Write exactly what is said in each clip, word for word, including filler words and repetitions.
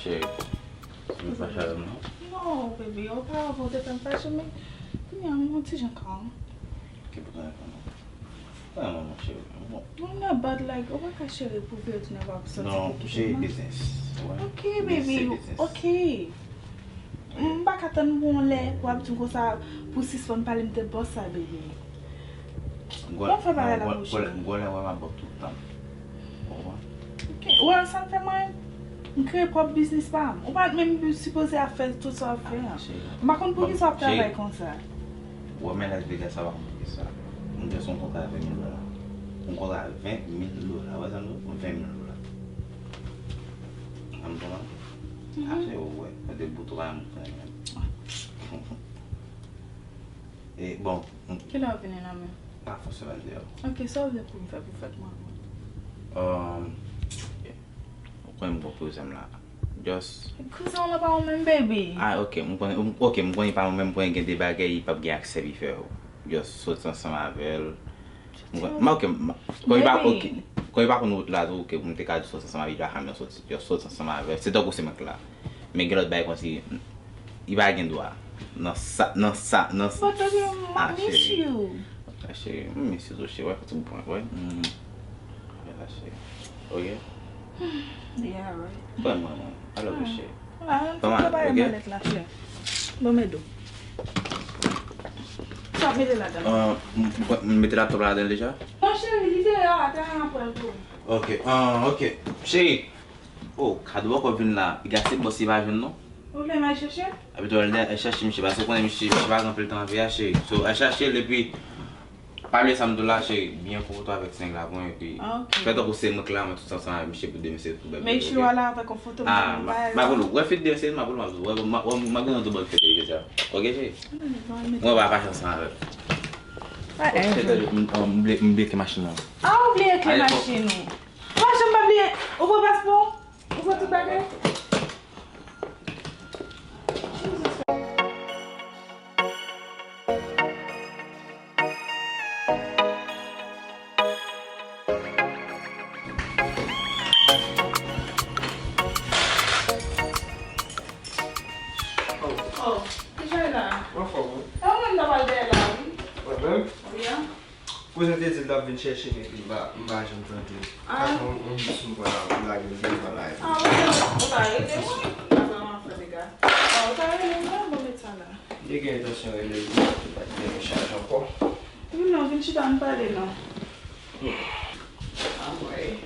Cheri, ou fache avè m non? Non, baby, opa, ou te fè m fache, men kounye a m yon ti jan kalm. Ki pou tande kalm? Vrèman, mon cheri. Bon. Mwen nan bad like, ou pa ka cheri pou vye tounen w ap sòti pou kite mwen. Non, cheri, biznis. Wi. Ok, baby, ok. M pa ka tann pou yon lè w ap di m konsa pou sispann pale m de bòs sa, baby. Bon, fè bagay la, mon cheri. Gwòlè wè m ap bòt tout tan. Ou konprann? Ok. Well, sa m fè mwen, m kreye pwòp biznis pa m. Ou pa t menm sipoze ap fè tout sa w ap fè an. M pa konn poukisa w ap travay konsa. Ou wè men Las Vegas sa pa konplike sa. M te sou yon kontra ven mil dola. Yon kontra ven mil dola. Ou wè sa m di w? Ven mil dola. An m konprann? Achte ou wè. Mwen te bouton pa m fè menm. E bon. Kilè w vini la menm? Pa fòse m al deyò. Ok, sa w vle pou m fè pou fèt mwen? Um, ou konnen m gon kouzen m la. Just. Kouzen w la pa ou menm, baby. Ah, ok, m konnen, m- ok, m konnen pa ou menm, m konnen gen de bagay li p ap gen aksè pou fè yo. Just soti ansanm avè l. M konnen, m- ok, m- konnen li pa, ok, konnen li pa konn wout la tou, ok, pou m te ka di soti ansanm avè l, li pa ka menm soti, just soti ansanm avè l. Se tankou se mwen k la. Men gen lòt bagay konsi, li pa gen dwa. Nan sa, nan sa, nan sa. But baby, m ap miss you. Ah, cheri, m miss you tou, cheri. Wè, fò ti bout pwen, wè. Mm. Wè la, cheri. Ok? Yeah, right. Wè, mwen, mwen. I love you, cheri. Ah, tout travay malèt la, cheri. Bon, men do. Sa mete ladan. Ah, m- m- m mete laptop la ladan deja? Non, cheri, li te la, atè an apre l pou. Ok, ah, ok. Cheri. Oh, Kado poko vin la. Piga se bòs li pa jwenn non. Ou vle m al chèche? Epi tou al chèche misye, paske ou konnen misye, misye pa gen anpil tan anvi a, cheri. So, al chache l epi pa bliye sa m di w la, cheri. Byen konpòte w avèk nèg la, bon, epi fè tankou se mwen k la, mwen tout ansanm avèk misye pou demen se pou bèl. Make sure w al avèk yon foto mwen. Ah, m ap voye w. Wè fit demen se m ap voye w, m ap voye w. Wè, m ap gen yon tou bòn fèt jodi a. Ok, cheri? Mwen pa pa chans ansanm avè l. M bliye kle machin nan. Ah, ou bliye kle machin ou. Pa janm pa bliye, ou pran paspò? Ou pran tout bagay? Oh, ki jan la? Anfòm, wi. E ou menm nan pral dèyè la, wi. Mwen menm? Wi, an. Kouzen te di l t ap vin chèche m epi m pa, m pa janm tande l. Ah. Sa se yon, yon bis m pran la pou lage m devan la epi. Ah, ou te, ou ta rele mwen? M pa vrèman fè dega. Ah, ou ta rele m la, bon, met sa la. Li gen entansyon rele l tou, li pa t gen chaj ankò. Wi, non, vin chita, ann pale, non. Anmwey.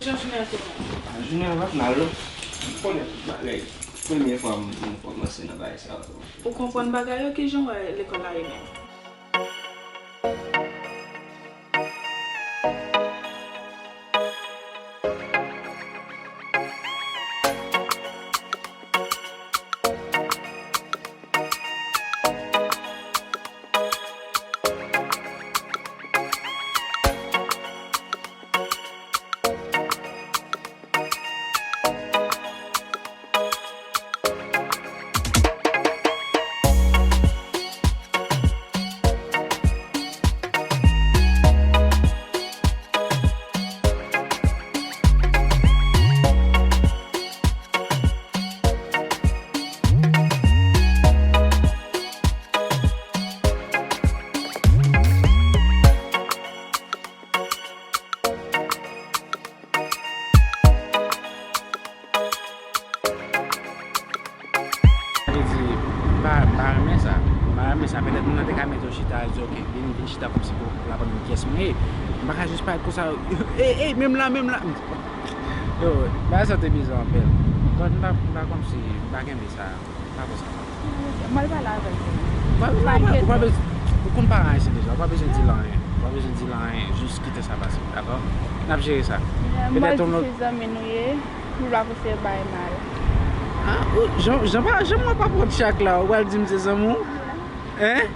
Jan jounen an te ye? A, jounen an pa t mal non. Ou konnen tout bagay. Premye fwa m, m kòmanse nan bagay sa yo. Ou konprann bagay yo? Kijan w wè lekòl la ye menm? Li di, m pa, m pa renmen sa. M pa renmen sa. Petèt moun nan te ka mete w chita, di, "Ok, vin, vin chita kòmsi pou, pou l aprann ki yès mwen ye." M pa ka jis parèt konsa, "Ey, ey, menm la, menm la." Yo, bagay sa te bizarre anpil. But m pa, m pa kòmsi, m pa kenbe sa. Pa konsa. M al pale avè l. Ou pa, ou pa, ou pa bezwen, ou konn paran ayisyen deja, ou pa bezwen di l anyen. Ou pa bezwen di l anyen, jis kite sa pase, dakò? N ap jere sa. Yeah, m al di se zanmi nou ye, pou l pa konsidere bagay mal. Ah, oh, jan, jan pa, jan mwen pa pran chak la, ou pral di m se zanmi w? Hein?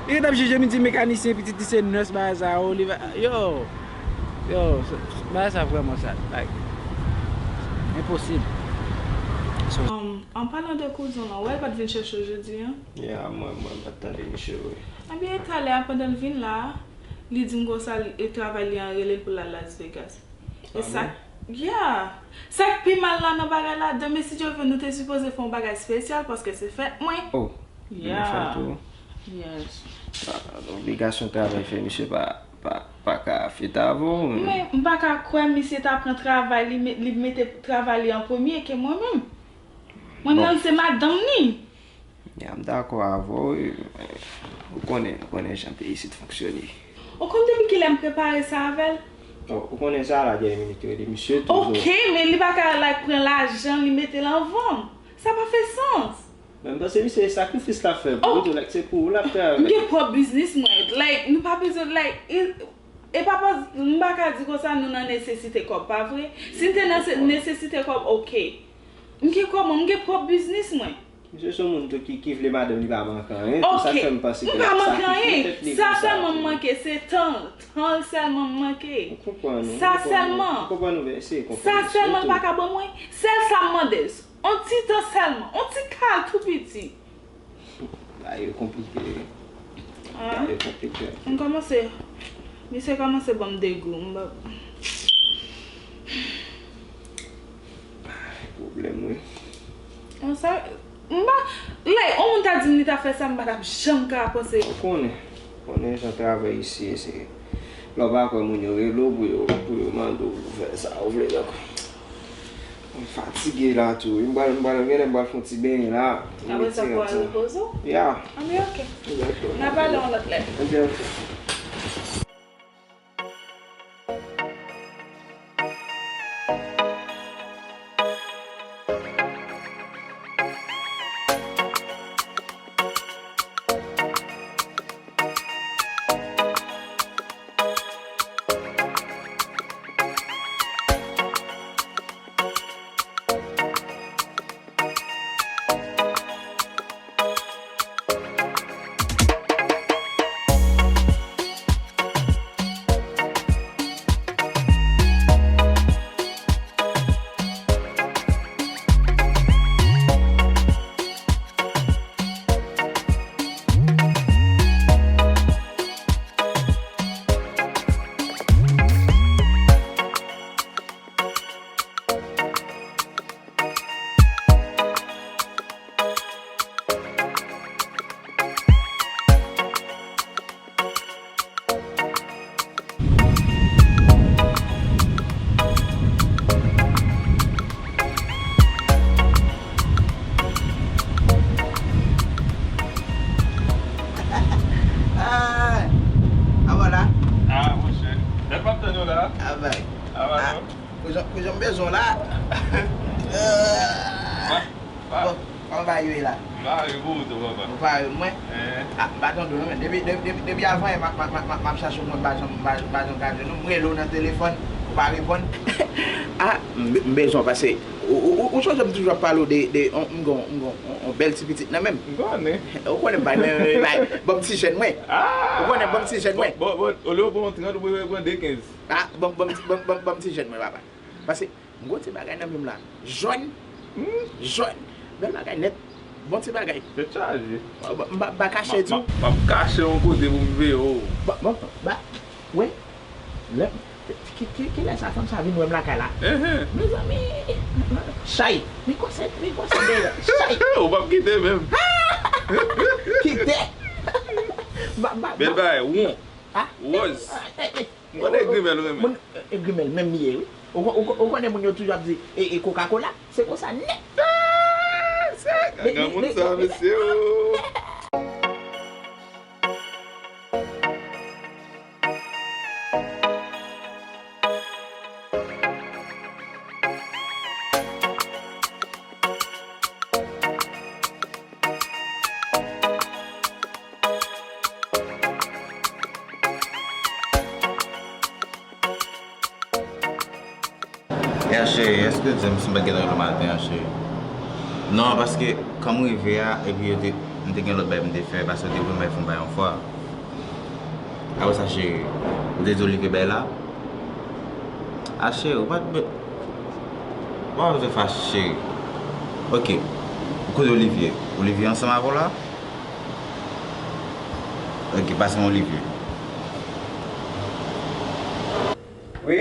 Li t ap jije m, li di mekanisyen, pitit li se nurse, bagay sa yo, li va, yo. Yo, bagay sa vrèman sad, like, enposib. So, um, an palan de kouzen w lan, ou wè l pa t vin chèche w jodi a? Yeah, mwen, mwen pa t tande misye vre. Ebyen, e talè a, pandan l vin la, li di m konsa, e travay li an rele l pou l al Las Vegas. E sa, yeah. Sa k pi mal la nan bagay la, demen si Dye vle nou te sipoze fè yon bagay espesyal paske se fèt mwen. Oh, demen fèt ou? Yes. Ah, obligasyon travay fè misye pa, pa, pa ka fete avè w. Men m pa ka kwè misye ta pran travay li, li mete travay li an premye ke mwen menm. Mwen menm se madanm li. Ya, m dakò avè w, wi, men ou konnen, ou konnen jan peyi isit fonksyone. Ou konn depi kilè m prepare sa avè l? Oh, ou konnen sa la, dènye minit yo rele misye toujou. Ok, men li pa ka, like, pran lajan li mete l an van. Sa pa fè sans. Men m panse misye se sakrifis l ap fè pou ou tou, like, se pou ou l ap travay. M gen pwòp biznis mwen. Like, nou pa bezwen, like, e, e pa, pa, m pa ka di konsa nou nan nesesite kòb, pa vre? Si n te nan se, nesesite kòb, ok. M gen kòb mwen, m gen pwòp biznis mwen. Misye se yon moun tou ki, ki vle madanm li pa manke anyen. Tou sa k fè m panse ke l ap sakrifye tèt li konsa tou. Ok, m pa manke anyen. Sa sèlman m manke, se tan. Tan l sèlman m manke. M konprann ou, m konprann ou. Sa sèlman. M konprann ou, men eseye konprann misye tou. Sa sèlman l pa ka ban mwen. Sèl sa m mande. On ti tan sèlman. On ti kal tou piti. Bagay yo konplike. Ah. Bagay yo konplike. M kòmanse, misye kòmanse ban m degou. M ba- Pwoblèm, wi. An sa, m pa, like, yon moun ta di m li ta fè sa, m pa t ap janm ka panse. Ou konnen, konnen jan travay isi ye, se lè w pa kwè moun yo rele w pou yo, pou yo mande w pou fè sa ou vle, donk. M fatige la tou, wi. M pral, m pral, genlè m pral fè yon ti benyen la. Apre sa, pou al repoze w? Ya. Anben, ok. N a pale yon lòt lè. Anben, ok. Ah, ah, voilà. Ah, monchè. Lè m ap tann ou la. Ah, bay. Ah, bay, ah, non. Kouzon, kouzon bezwen la. Euh, pa, pa. Bon, kòman bagay yo ye la? M pare pou ou tou, papa. Ou pare pou mwen? Eh. Ah, m pa tande w non, men. Depi, depi, depi, depi avan yè, m ap, m ap, m ap, m ap chache w, mwen pa janm, m pa, m pa janm ka jwenn ou. M rele w nan telefòn, ou pa reponn. Ah, m, m bezwen w pase. Ou, ou, ou, ou sonje m toujou ap pale w de, de, on, m gon, m gon, on, on bèl ti pitit nan men m. M konnen. Ou konnen m pa, men, men, men, ban m ti jèn mwen. Ah! Ou konnen m ban m ti jèn mwen. Bon, bon, bon, olye w pran trant, ou prefere pran de kenz. Ah, ban m, ban m, ban m, ban m, ban m ti jèn mwen, papa. Pase, m gon ti bagay nan men m la. Jòn. Hmm? Jòn. Bèl bagay nèt. Bon ti bagay. Tèt chaje. M pa, m pa, m pa kache di w. M ap, m ap, m ap kache yon kote pou m veye w. Bon, bon, ba, wi. Lè, ki, ki, kilè sa fanm sa vin wè m lakay la? Enhen. Mezanmi. Chay. Men kòsè, men kòsè dèyè. Chay. Ou p ap kite menm. Kite. Ba, ba, ba. Bèl bagay, won. Ah. Wòz. Ah, eh, eh. M konnen e grimèl ou renmen. Moun, e grimèl menm li ye, wi. Ou, ou, ou konnen moun yo toujou ap di, e, e Coca-Cola, se konsa nèt. Ah, se granmoun sa, mesye, o. Ya cheri, èske w di m si m pa t gentan rele w maten an, cheri? Non, paske kan m rive a, epi yo te, m te gen lòt bagay pou m te fè, paske yo te voye m al fè yon bagay yon fwa. Apre sa, cheri, ou te di Olivier bay la? A, cheri, ou pa t be-, ou pa bezwen fache, cheri. Ok, kote Olivier? Olivier ansanm avè w la? Ok, pase m Olivier. Wi?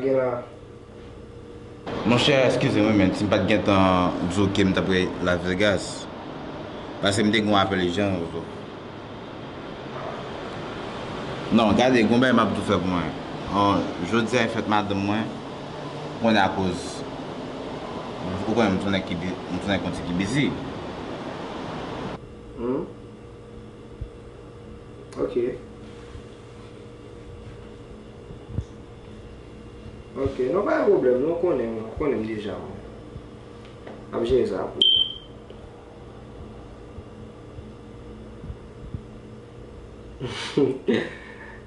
Gen la. Monchè, eskize mwen, men si m pa t gentan di w ke m t ap rete Las Vegas, paske m te gen yon apèl ijan. Non, gade, gon bagay m ap tou fè pou mwen. An, jodi a e fèt madanm mwen, ou konnen akoz, ou konnen m tounen ki bi-, m tounen konn ti ki bizi. Hmm? Ok. Ok, non, pa gen pwoblèm, non, konnen, konnen m deja, mwen. Ap jere sa pou ou.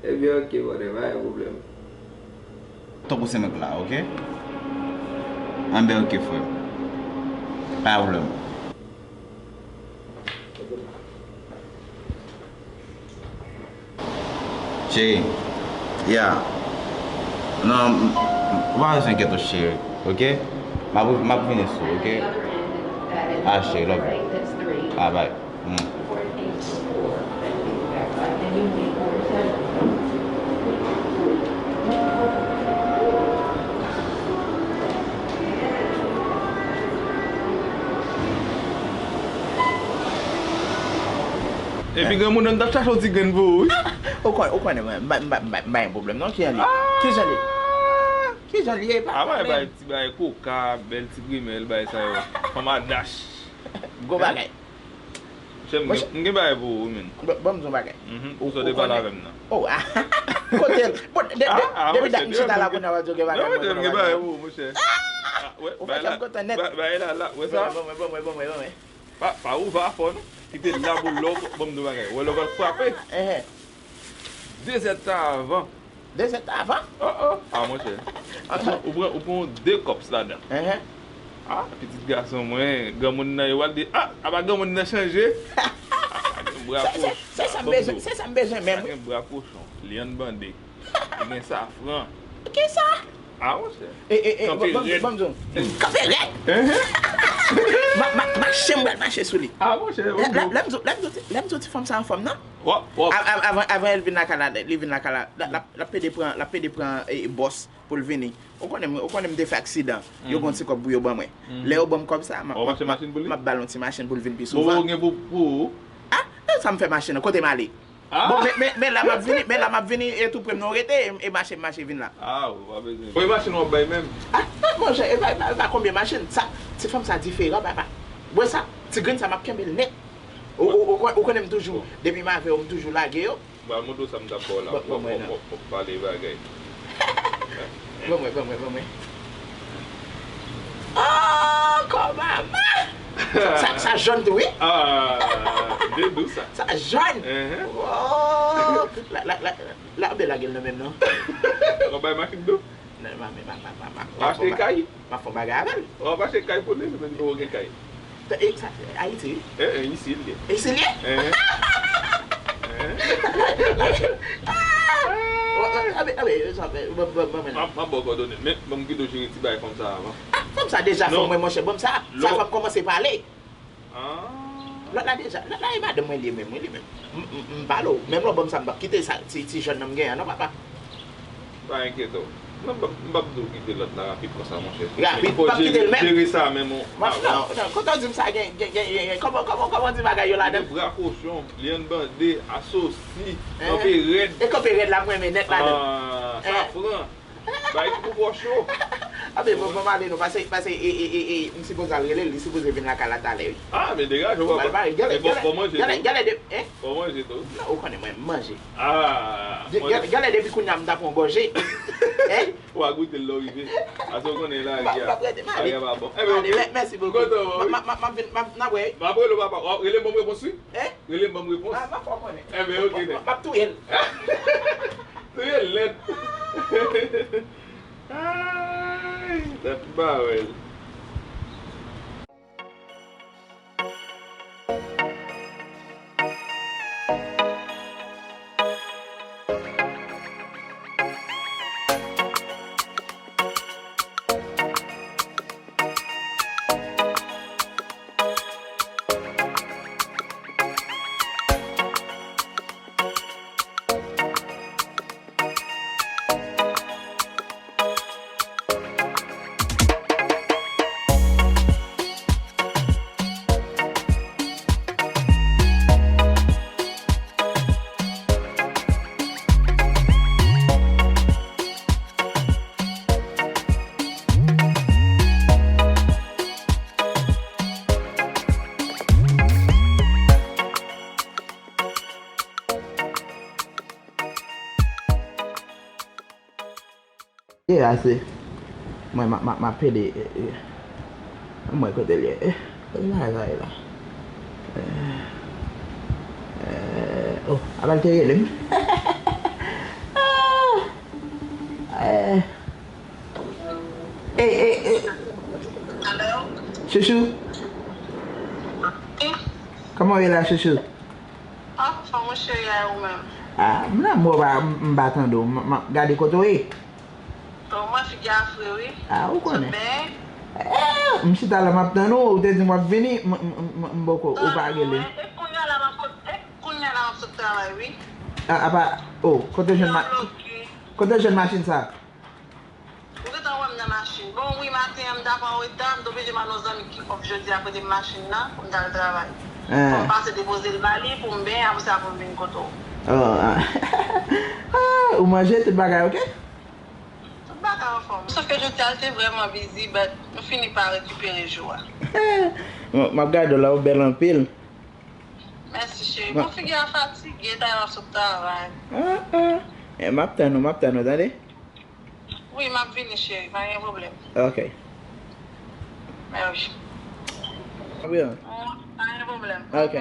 Ebyen, ok, brother, pa gen pwoblèm. Tankou se mèt la, ok? Anben, ok, frè. Pa gen pwoblèm. Cheri, ya. Non, m, m, ou pa bezwen enkyete w, cheri, ok? M ap, m ap vini sou, ok? Ah, cheri, love you. Ah, bye. Mm. Epi granmoun nan t ap chache yon ti grenn pou ou, wi. Ou konnen, ou konnen mwen, m pa, m pa, m pa, m pa gen pwoblèm non, kijan li ye? Kijan li ye? Kijan li ye? Pa pwoblèm. Bay ti bagay koka, bèl ti grimèl, bagay sa yo. Fanm a dach. Gwo bagay. Monchè, m gen, m gen bagay pou ou, wi, men. Bon, bon, m di yon bagay. Mhm. Ou, ou konnen. Ou sot de pale avè m nan. Oh, ah. Kote l? Bon, de, de, depi dat m chita la kounye a w ap di w gen bagay pou mwen. Non, m gen bagay pou ou, monchè. Ah, wè, ou fè kè m kontan nèt. Bay la, la, wè sa? Bon, bon, bon, bon, bon, bon. Pa, pa ouvè a fò, non. Kite l la pou lè w, ban m di w bagay. Wè lè w pral frape. Ehè. De zèdtan avan. De zèdtan avan? Oh, oh. Ah, monchè. Ou pran, ou pran, ou pran de kòps ladan. Ehè. Ah, pitit gason mwen, granmoun nan, yo pral di, ah, apa granmoun nan chanje? Ah, bra kochon. Se, se, se sa m bezwen, se sa m bezwen menm, wi. Gen bra kochon, lyann bande. Li gen safran. Kisa? Ah, monchè. E, e, e, kanpe rèd. Bon, bon, bon, kanpe rèd. Ma, ma, mache, m pral mache sou li. Ah, monchè. Lè, lè, lè m di w, lè m di w, lè m di w ti fanm sa anfòm, non? Wòp, wòp. Av-, av-, avan, avan l vin lakay la, li vin lakay la, l ap, l ap pede pran, l ap pede pran, e, bòs pou l vini. Ou konnen, ou konnen m te fè aksidan. Yo gen yon ti kòb pou yo ban mwen. Lè yo ban m kòb sa, m ap, m ap, m ap, m ap ba l yon ti machin pou l vin pi souvan. Ou gen pou, pou ou? Ah, e sa m fè machin nan, kote m ale? Ah. Bon, men, men, men la m ap vini, men la m ap vini, e tou pre m nan w rete, e, e mache, m mache vin la. Ah, ou pa bezwen. Konbyen machin w ap bay menm? Ah, non, monchè, e pa, e pa, e pa konbyen machin. Sa, ti fanm sa diferan, papa. Bon, sa, ti grenn sa, m ap kenbe l nèt. Ou, ou, ou, ou konnen m toujou, depi m avè yo, m toujou lage yo. Ba, montre w sa m t ap ba w la. Bon, bon, mwen, non. W ap, w ap, w ap pale bagay. Ban mwen, ban mwen, ban mwen. Oh, kòmama! Sa, sa jòn tou, wi. Ah, de dou sa. Sa jòn. Ehe. Oh, la, la, la, la, oubyen lage l nan men m, non. W ap bay machin dou? Non, m a, m a, m a, m a, m a, m a fè yon bagay avè l. W ap achte kay? W ap achte kay pou li, li menm li poko gen kay. Ayiti, wi. Eh, eh, isi l ye. Isi l ye? Eh, eh. Eh. Ah! Bon, bon, bon, bon, bon, bon. M ap, m ap ba w kòdone l, men ban m kite w jere ti bagay fanm sa a avan. Ah, fanm sa deja fanm mwen, monchè. Ban m sa, sa fè m kòmanse pale. Ah. Lòt la deja, lòt la e madanm mwen li ye menm, wi, li menm. M, m, m pale w, menm lè w ban m sa, m p ap kite sa, ti, ti jòn nan m genyen an, non, papa. Pa enkyete w. Non, m p ap, m p ap di w kite lòt la rapid konsa, monchè. Rapid, m p ap kite l menm. Fò jere, jere sa menm, ou. Non, non, kote w di m sa, gen, gen, gen, gen, gen, kòman, kòman, kòman w di bagay yo ladan? Gen bra kochon, lyann bande, asosi, kanpe rèd. E kanpe rèd la, m renmen nèt ladan. Ah, safran. Bay ti pou fò cho. Anben, bon, bon, m ale non, pase, pase, e, e, e, e, m sipoze al rele l, li sipoze vin lakay la talè, wi. Ah, men degaje w, papa. Gade, gade, gade, gade, hein? Fò manje tou. Non, ou konnen mwen, m manje. Ah, gade, gade depi kounye a m ta pran gòje. Hein? W a goute l lè w rive. Ase w konnen lari a. Lari a pa bon. Enben, ok. Mèsi bokou. Kontan, wi. M ap, m ap, m ap vin, m ap, n ap wè. M ap rele w, papa. W ap rele m, ban m repons, wi. Hein? Rele m, ban m repons. Ah, m ap fè w konnen. Enben, ok, nèg. M ap touye l. Touye l nèt. Ay, tèt bawèl. Ye ase. Mwen, m ap, m ap, m ap pede, eh, eh. Mwen, kote l ye? Eh, kote bagay la? Eh, eh, oh, apa l te rele m? Ah! Eh. Eh, eh, eh. Chouchou? Kòman w ye la, chouchou? Anfòm, mon cheri, a ou menm? Ah, m la, mwen pa, m, m pa tande w. M, m ap gade kote w ye. Bon, mwen figi a fre, wi. Ah, ou konnen. Sot beny. Eh, m chita la, m ap tann ou. Ou te di m w ap vini, m, m, m, m poko, ou pa rele. E kounye a la m ap sot, e kounye a la m ap sot travay, wi. Ah, apa, oh, kote w jwenn ma-, kote w jwenn machin sa? Ou gentan wè m nan machin. Bon, wi, maten an, m ta pran reta, m t oblije m al yon zanmi ki off jodi a prete m machin nan pou m t al travay. Fò m pase depoze l ba li pou m benyen, apre sa pou m vin kote w. Oh, ah. Ah, ou manje, tout bagay oke? Tout bagay anfòm. Sof ke jodi a l te vrèman bizi, but nou fini pa rekipere jou a. M, m ap gade w la, ou bèl anpil. Mèsi, cheri. Bon, figi a fatige, talè m ap sot travay. Ah, ah. Eh, m ap tann ou, m ap tann ou, tande? Wi, m ap vini, cheri, pa gen pwoblèm. Ok. Mèsi. Wi. Pa gen pwoblèm. Ok.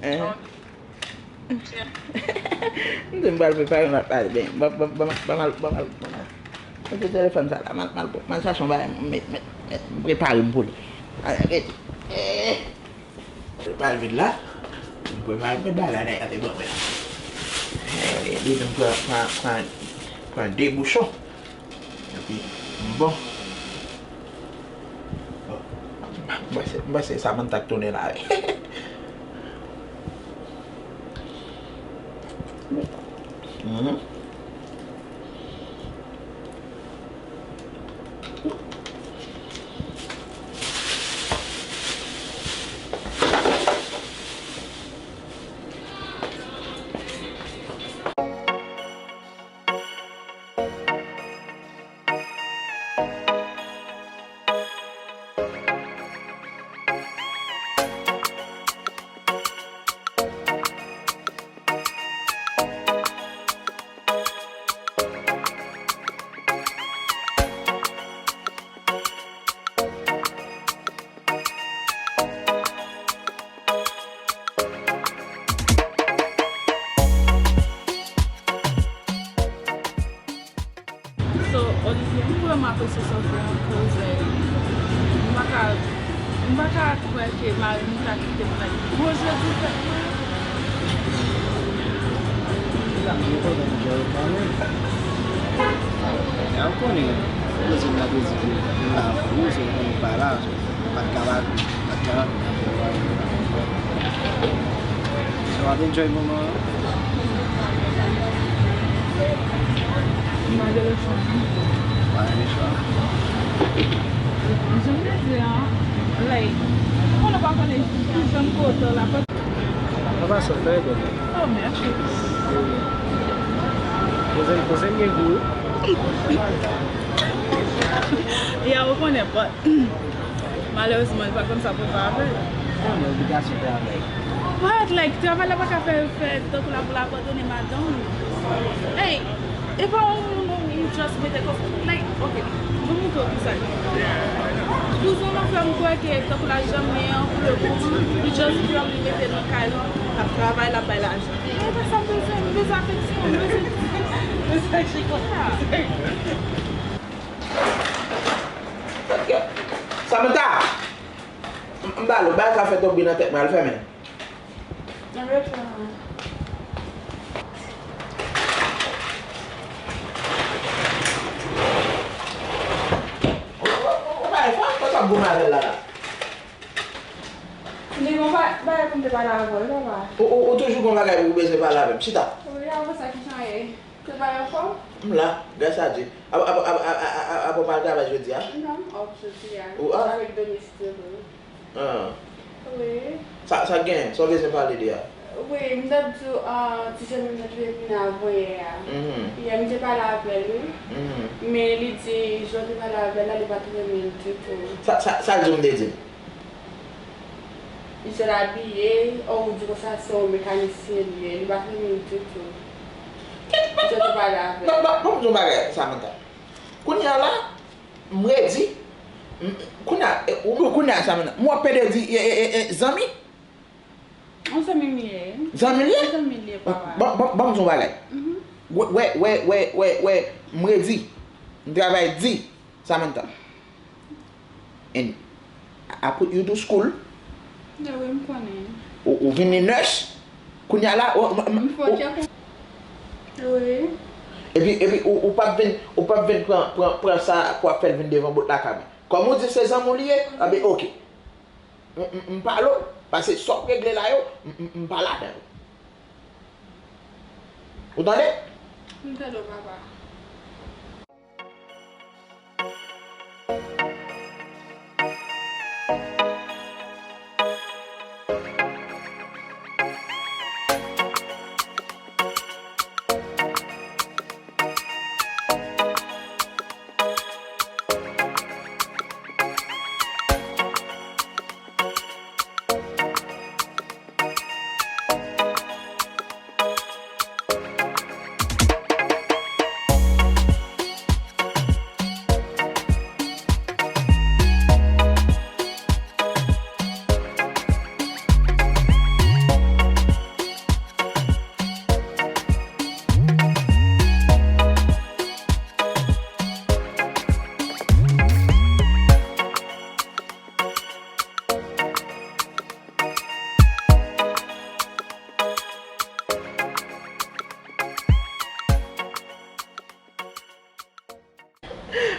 Eh. Ok. M di m pral prepare m ap pale byen. Ban, ban, ban, ban m al, ban m al, ban m al. Mete telefòn sa la, m al, m al, m al chache yon bagay, m met, met, met, m prepare m pou li. Ale, rete. Eh. Prepare vin la. M prepare m met bagay la, nèg la te ban mwen la. Eh, li menm pran, pran, pran, pran de bouchon. Epi, m bon. Oh, m panse, m panse Samantha k tounen la, wi. Mhm. So, Olivier, m vrèman apresye sa w fè an, cause, like, m pa ka, m pa ka kwè ke mari m ta kite m, like, bon jodi fèt mwen. Ya, ou konnen, ou poze m la, poze m la, ou konnen m pa la. Pat ka pa, pat ka. So, w ap enjoy moman an? M pa gen lòt chwa. Pa gen lòt chwa. Jan m te di an, like, ou konnen ou pa konnen ki jan m kote w la, paske. An pasan, fè bèl. Oh, mèsi. Poze m, poze m gen gou. Ya, ou konnen, but Malerezman, li pa t konn sa pou l fè avè l. Konnen obligasyon travay. But, like, travay la pa ka fè, fè tankou l ap, l abandone madanm li. Hey, e pa yon moun ou just mete kò, like, ok, mwen montre w kisa. Kouzen mwen fè m kwè ke tankou l ap janm gen yon koulè pou li, li just pran, li mete nan kay li, l ap travay, l ap bay lajan. E pa sa m bezwen, m bezwen afeksyon, m bezwen, m bezwen chita. Samantha! M, m pale w, bagay sa fè tonbe nan tèt mwen, al fèmen. Nan retou an. Ou, ou, ou, ou pa fò, fò sa goumen avè l la, la. M te gen yon ba-, bagay pou m te pale avè w, papa. Ou, ou, ou toujou gen yon bagay pou w bezwen pale avè m. Chita. Wi, avan sa, kijan w ye? Tout bagay anfòm? M la, gras a Dye. Apa, apa, apa, apa, apa, apa w pa al travay jodi a? Non, m off jodi a. Ou off? Avèk Domestic tou. Ah. Wi. Sa, sa k genyen? Sa w bezwen pale de a? Wi, m t ap di w, ah, ti jèn nan te vin avanyè a. Mhm. Yè, m te pale avè l, wi. Mhm. Men li di, jan w te pale avè l la, li pa t renmen l ditou. Sa, sa, sa l di w m te di l? Li sèl abiye, o, ou di konsa se yon mekanisyen li ye, li pa t renmen l ditou. Kèt, ban, ban, ban, ban m di w yon bagay, Samantha. Kounye a la, m redi. M- Kounye a, e, ou- kounye a sa menm. M wè Pedro di, e, e, e, e, zanmi. Yon zanmi m ye. Zanmi l ye? Yon zanmi l ye, papa. Ban ban ban m di yon bagay. Wè, wè, wè, wè, wè, wè, m redi. M travay di, Samantha. And I put you to school. Dè wi, m konnen. Ou, ou vin li nurse. Kounye a la, ou, m- m- M fè ou- tchèk ou. Wi. Epi, epi ou, ou p ap vin, ou p ap vin pran, pran, pran sa pou ap fè l vin devan bòt lakay mwen. Kòm ou di se zanmi w li ye, anben oke. M, m, m pale w, paske sa w ap regle la yo, m, m, m pa ladan yo. Ou tande? M tande w, papa.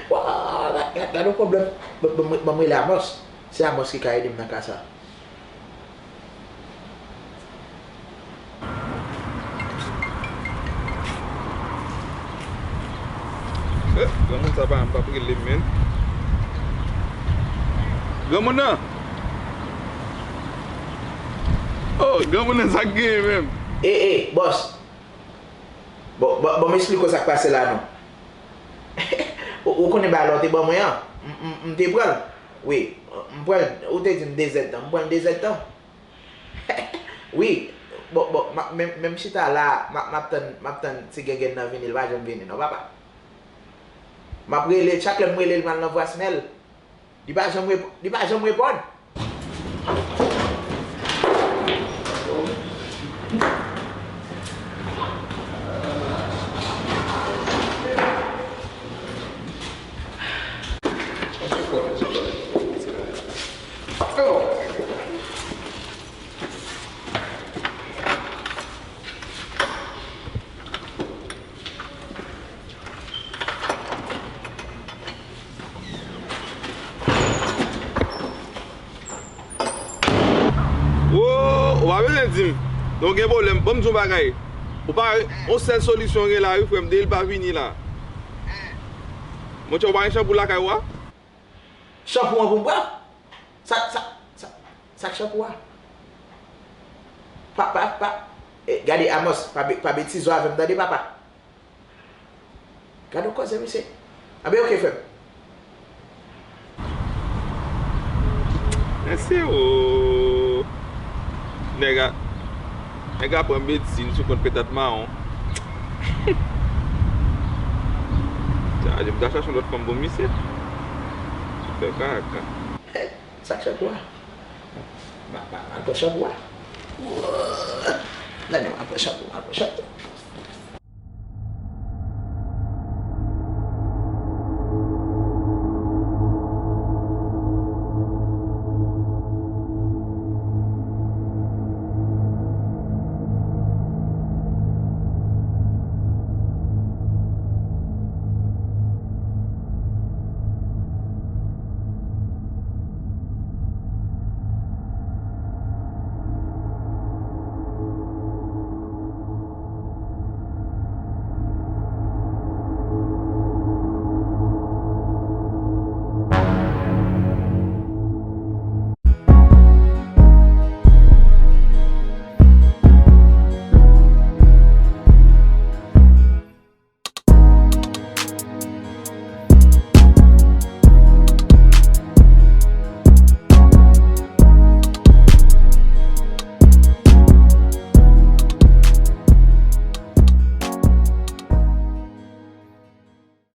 Waw, gade yon pwoblèm. Ban m rele Amos. Se Amos ki ka ede m nan ka sa. Granmoun sa pa, pa rele m menm. Granmoun nan. Oh, granmoun nan sa k genyen menm? E, e, bòs. Bon, ban m esplike w sa k pase la non. Ou konnen bagay la w te ban mwen an, m te pran l. Wi, m pran l, ou te di m de zèdtan, m pran l de zèdtan. Wi, bon, bon, m ap, men m chita la, m ap, m ap tann, m ap tann ti gengèn nan vini, li pa janm vini non, papa. M ap rele, chak lè m rele l, m al nan vwasnèl. Li pa janm, li pa janm reponn. Woo, ou pa bezwen di m. Non, gen pwoblèm. Ban m di w yon bagay. Ou pa, yon sèl solisyon gen la wi, frè m, depi l pa vini la. Monchè, ou pa gen chanpou lakay ou a? Chanpou an pou m pran? Sa, sa, sa, sa k chanpou a? Pa, pa, pa, gade Amos, pa betize w avè m tande papa. Gade yon koze misye. Anben oke frè m. Mesye oo. Nèg a, nèg a pran medsin sou kont petat mawon. Chaje, m ta chache yon lòt fanm pou misye. Fè kaka. Sa k chanpou a? M a, m a, m a pran chanpou a. Gade, m a pran chanpou, m a pran chanpou.